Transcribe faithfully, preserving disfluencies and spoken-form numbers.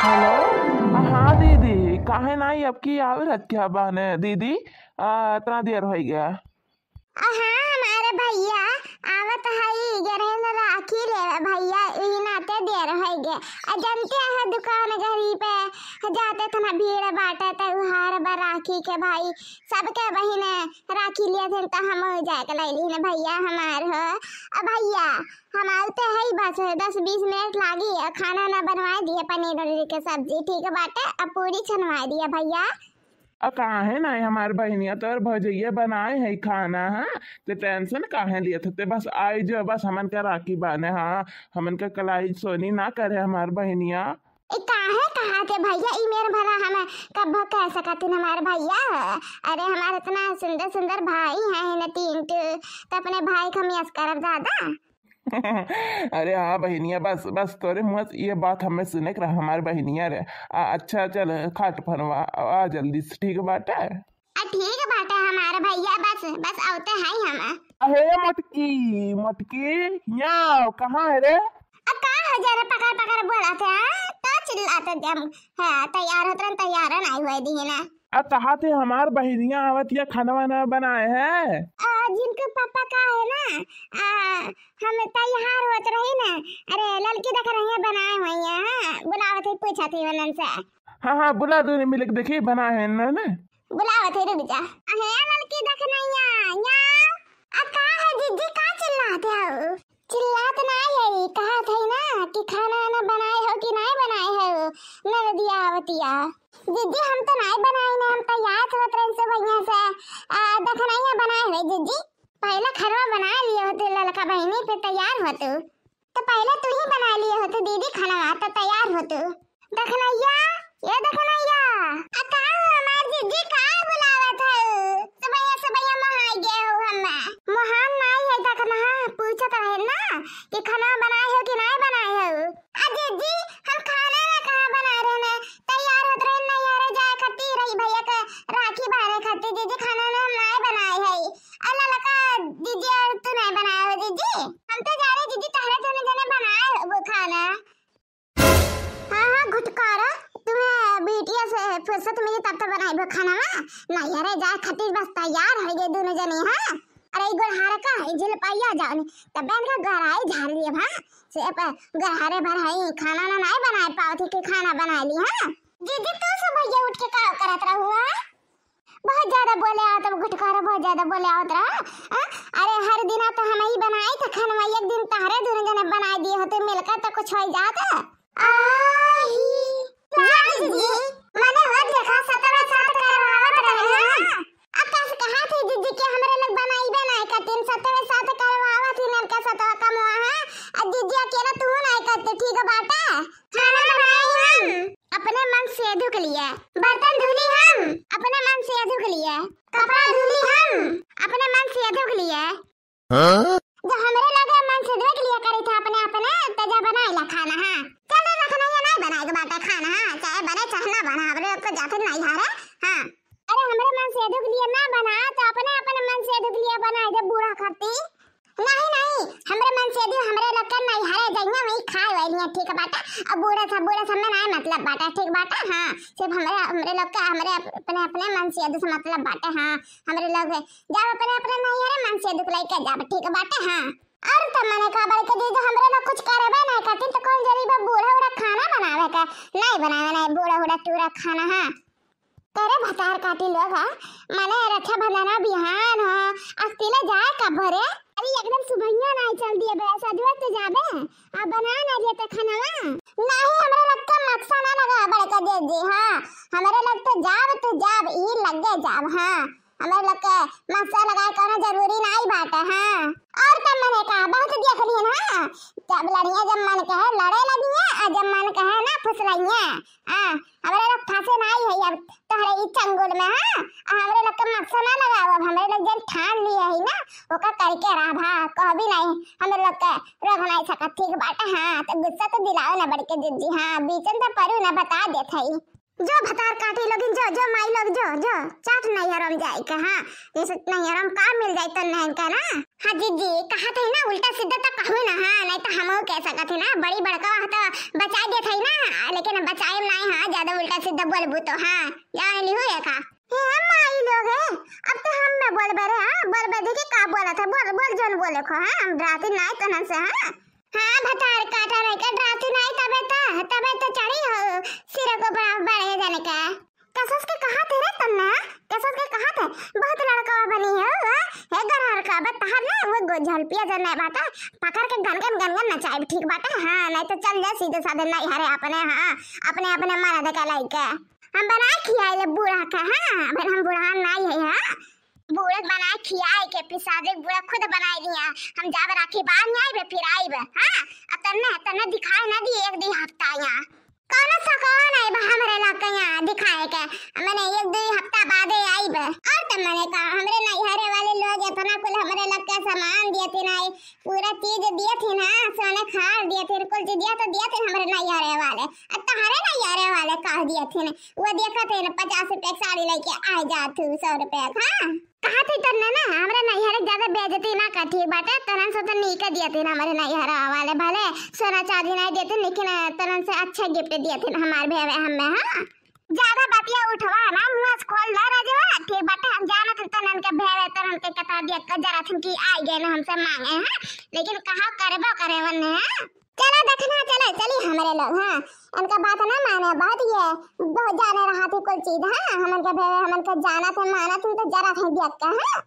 हेलो, हाँ दीदी, काहे नाई अबकी आवत क्या बाने दीदी? आ, इतना देर होइ गया। आ, हाँ, हमारे भइया आवत हई, गेरहिन राखी लेवे भइया, ई नाते देर होइ गए। आ, जनते है दुकान घरी पे जाते तना भीड़ बाटे, त्योहार बा राखी के भाई, सबके बहिने राखी लिए थे, त हम जाए के लैली न भइया हमार हो। आ, भइया, हम आवते हई, बस दस बीस मिनट लागी, आ, खाना ना बनवाए दिए, पनीर उनीर के सब्जी, ठीक बाटे, आ, पूरी छनवाए दिए भइया। आ, काहे नाई हमार बहिनिया, तोर भौजइया बनाए है खाना, हाँ? ते tension काहे लियत हते? बस आई जो, बस हमन का राखी बाने, हाँ? हमन का कलाई सोनी ना करे हमार बहिनिया। ए, काहे कहा थे भइया, ई मेर भला हम कब्बो कह सकत हन हमार भइया? अरे, हमार इतना सुंदर सुंदर भाई हैं न तीन ठो, त अपने भाई का हम यस करब दादा। अरे हाँ बहिनिया, बस, बस तोरे मुँह से ये बात हमें सुने के रहा हमार बहिनिया रे। आ, अच्छा चल खाट फनवा, आ, आ जल्दी से, ठीक बाटे? आ, ठीक बाटे हमार भइया, बस, बस आवते हैं हम। अहे मोटकी, मोटकी, यहाँ कहाँ है रे? आ, का हो जा रे, पकड़ पकड़ बोला थे, हाँ? का चिल्लाते थे हम? हाँ, तैयार होत रहन, तैयार नाई हुए दी है ना। आ, कहा थे हमार बहिनिया आवत या खाना वाना बनाए है? आ, जिनके पापा का है ना, आ, हम तैयार होत रही ना, अरे ललकी देख रही है बनाए हुई है, हाँ, बुलावत है, पूछत है वनन से। हाँ, हाँ, बुला दो, मिलके देखी बनाए है ना, ना। बुलावत है, रुक जा। अहे ललकी देख नहीं है, या, आ, का है जीजी, का चिल्लाते हो? चिल्लात नाई है, कहत है ना कि खाना वाना बनाए हो कि नाई बनाए हो, ननदिया आवतिया। जीजी, हम तो नाई बनाए ना, हम तैयार होत रहन सुबहिया से, आ, दखनैया बनाए हुए जीजी। पहले खाना बना लिए होते ललका बहिनी, फिर तैयार होतू। तो पहले तू ही बना लिए होते दीदी खाना, तो तैयार होतू। दखनैया, ए दखनैया। आ का हो हमार जीजी, का बुलावत हऊ? सबैया, सबैया मोहाई गए हो हम्मे। मोहान नाई है दखनहा, पूछत रहे ना कि खाना बनाए हो कि नाई बनाए हो। आ जीजी, हम खाना ना कहाँ बना रहे ने, तैयार होत रहे नैहरे जाए खातिर, रही भैया के राखी बांधे खातिर। जीजी, खाना ना हम नाई बनाए है। आ ललका जीजी और तू नाई बनाए हो जीजी? हम तो जा रहे जीजी, तहरे दोनों जने बनाए हो खाना। हाँ, हाँ, घुटकारा, तुम्हें बिटिया से फुर्सत मिली तब तो बनाइबो खाना ना। नैहरे जाए खातिर बस तैयार है ये दोनों जने, हाँ। अरे, ई गोड़हारा का है, झिलपाइया जाओ नी। तब बहन का गहराई झाड़ लिए, हाँ। से अपन गहरारे भर है, खाना ना, नाई बनाए पावत ही कि खाना बना ली, हाँ। जीजी, तू सुबह ये उठ के का करत रहू, हाँ? बहुत ज्यादा बोले आवत, अब घुटकारा बहुत ज्यादा बोले आवत रहा। आ? अरे हर दिन तो हम ही बनाई थे खाना, एक दिन तहरे दोनों जने बनाई दिए होते मिलकर तो कुछ हो जात। आही। जा जीजी, मने हो देखा सतवा सात करवावत रहे हैं। आ कस कहा थी जीजी कि हमरे लोग बनाइबे नहीं करतीन, सतवे सात करवावत ही इनका सतवा कमवा है। आ जीजी अकेला तू नहीं करते, ठीक बाटे? खाना बनाई हम अपने मन से धुक लिए, बर्तन धुली हम अपने मन से धुक लिए, कपड़ा धुली हम अपने मन से धुक लिए। हाँ? जब हमरे लगे मन से धुक लिए करी था अपने अपने, तो जा बनाई ला खाना, हाँ। चलो रखना ये नहीं बनाए के बाटे खाना, हाँ, चाहे बने चाहे ना बना, हमरे लोग तो जाते नहीं हारे, हाँ। अरे हमरे मन से धुक लिए ना बना, तो अपने अपने मन से धुक लिए बनाए दे बूढ़ा खाती। नहीं, नहीं, हमरे मन से यदि हमरे लोग के नैहरे जइया, वहीं खाए वाली है, ठीक बाटे। अब बूढ़े सब, बूढ़े सब में ना मतलब बाटे, ठीक बाटे, हाँ। सिर्फ हमरे, हमरे लोग के, हमरे अप-, अपने, अपने मन से यदि से मतलब बाटे, हाँ। हमरे लोग जब अपने, अपने नैहरे मन से दुख लेके जब, ठीक बाटे, हाँ। और तो मने का बड़े के दीदी, हमरे लोग कुछ करबे नहीं करती, तो कौन जरूरी बा बूढ़ा, बूढ़ा खाना बनावे का? नहीं बनावे, नहीं बूढ़ा, बूढ़ा टूरा खाना, हाँ। करे भतार काटी लोग, हाँ? मने रक्षाबंधन बिहान ह, अस्तिले जाए कब रे? अरे एकदम सुबहिया नाई चल दिए बे, सजवत तो जाबे, आ बना ना लेते खानवा। नहीं, हमरे लोग का नक्शा ना लगा बड़का जीजी, हाँ, हमरे लोग तो जाब तो जाब, ई लगे जाब, हाँ, हमरे लोग के नक्शा लगाए कोनो जरूरी नाई बाटे, हाँ। और तब मने का बहुत देख लिहन, हाँ, जब लड़िया जब मन कहे लड़े लगिया, आ जब मन कहे ना फुसलैया, हाँ। हमरे लोग फंसे नाई है अब तोहरे ई चंगुल में, हाँ? आ हमरे लोग के मक्सा ना लगाओ, अब हमरे लोग जन ठान लिए है ना, ओका करके रहा भा, कहबी नहीं हमरे लोग के रोक नहीं सकत, ठीक बाटे, हाँ? तो गुस्सा तो दिलाओ ना बड़के जीजी, हाँ? बीचन तो परू ना बता देत है। जो भतार काटी लोगिन, जो, जो माई लोग, जो, जो, चाट नैहरम जाए के, हाँ? जैसे नैहरम का मिल जाए तो नहीं का ना? हाँ जीजी, कहा थे ना उल्टा सीधा तो कहू ना, हाँ? नहीं तो हम कह सकत है ना, बड़ी बड़का वहाँ तो बचा देत है ना, लेकिन बचाए नहीं। तो बोलबू तो, हाँ, जान लिहू रेखा। हे माई लोग है, अब तो हम में बोलबे रे, हाँ, बोलबे देखी का बोलत है, बोल, बोल जौन बोले को, हाँ, हम डराती नाई तनन से, हाँ। हाँ, भतार काटा नहीं का डराती नाई, तबे तो, तबे तो चढ़ी हो सिर को बड़ा बड़े जन का। कसस के कहा थे रे तन्ना, कसस के कहा थे, बहुत लड़का बनी हो, हाँ? हे गरहर का बे तहर ना, वो गो झलपिया जन नहीं बाटा, पकड़ के गनगन गनगन नचाइब, ठीक बाटे, हाँ, नहीं तो चल जा सीधे साधे नैहरे अपने, हाँ, अपने, अपने मरद का लइके। हम बनाए खियाए ले बूढ़ा का, हाँ, अब हम बूढ़ा नाई है, हाँ। बूढ़ा बनाए खियाए के पिसादे बूढ़ा खुद बनाए दिया। हम जाब राखी बांध आइबे, फिर आइबे, हाँ। अब तन्ने, तन्ने दिखाए ना दिए एक दी हफ्ता यहाँ। कौनो सकवा नहीं बा हमरे लगे यहाँ दिखाए के। मने एक दो हफ्ता बादे आइबे। और त मने का हमरे नैहरे वाले लोग इतना कुल हमरे लगे सामान दिए थे ना, पूरा चीज दिए थे ना, सोने खार दिए थे, कुल चीज दिए तो दिए थे हमरे नैहरे वाले। अब तहरे नैहरे वाले कह दिए थे ना, वो देखा थे ना, पचास रुपया के साड़ी लेके आ जात हूँ, सौ रुपया का। हाँ? कहा थे तन्ने ना, हमरे नैहरे ज्यादा बेइज्जती ना कर, ठीक बाटे, तनन से तो नीक दिए थे ना हमरे नैहरे वाले, भले सोना चांदी नहीं देते, लेकिन तनन से अच्छा गिफ्ट दिए थे ना हमारे भेवे हमें, हाँ? ज्यादा बतिया उठवा ना, मुंह से खोल ले रजवा, ठीक बाटे, हम जानत हन तनन के भेवे, तनन के कता दिया, कजरा थन की आई गए ना हमसे मांगे, हाँ? लेकिन कहा करबो करे वन्ने, हाँ? चला देखना, चला, चली हमरे लोग, हाँ। इनका बात ना माने, बहुत ये, बहुत जाने रहा थी कुल चीज, हाँ। हमन के भेवे, हमन के जानत है, मानत है, तो जरा थे दिया का, हाँ।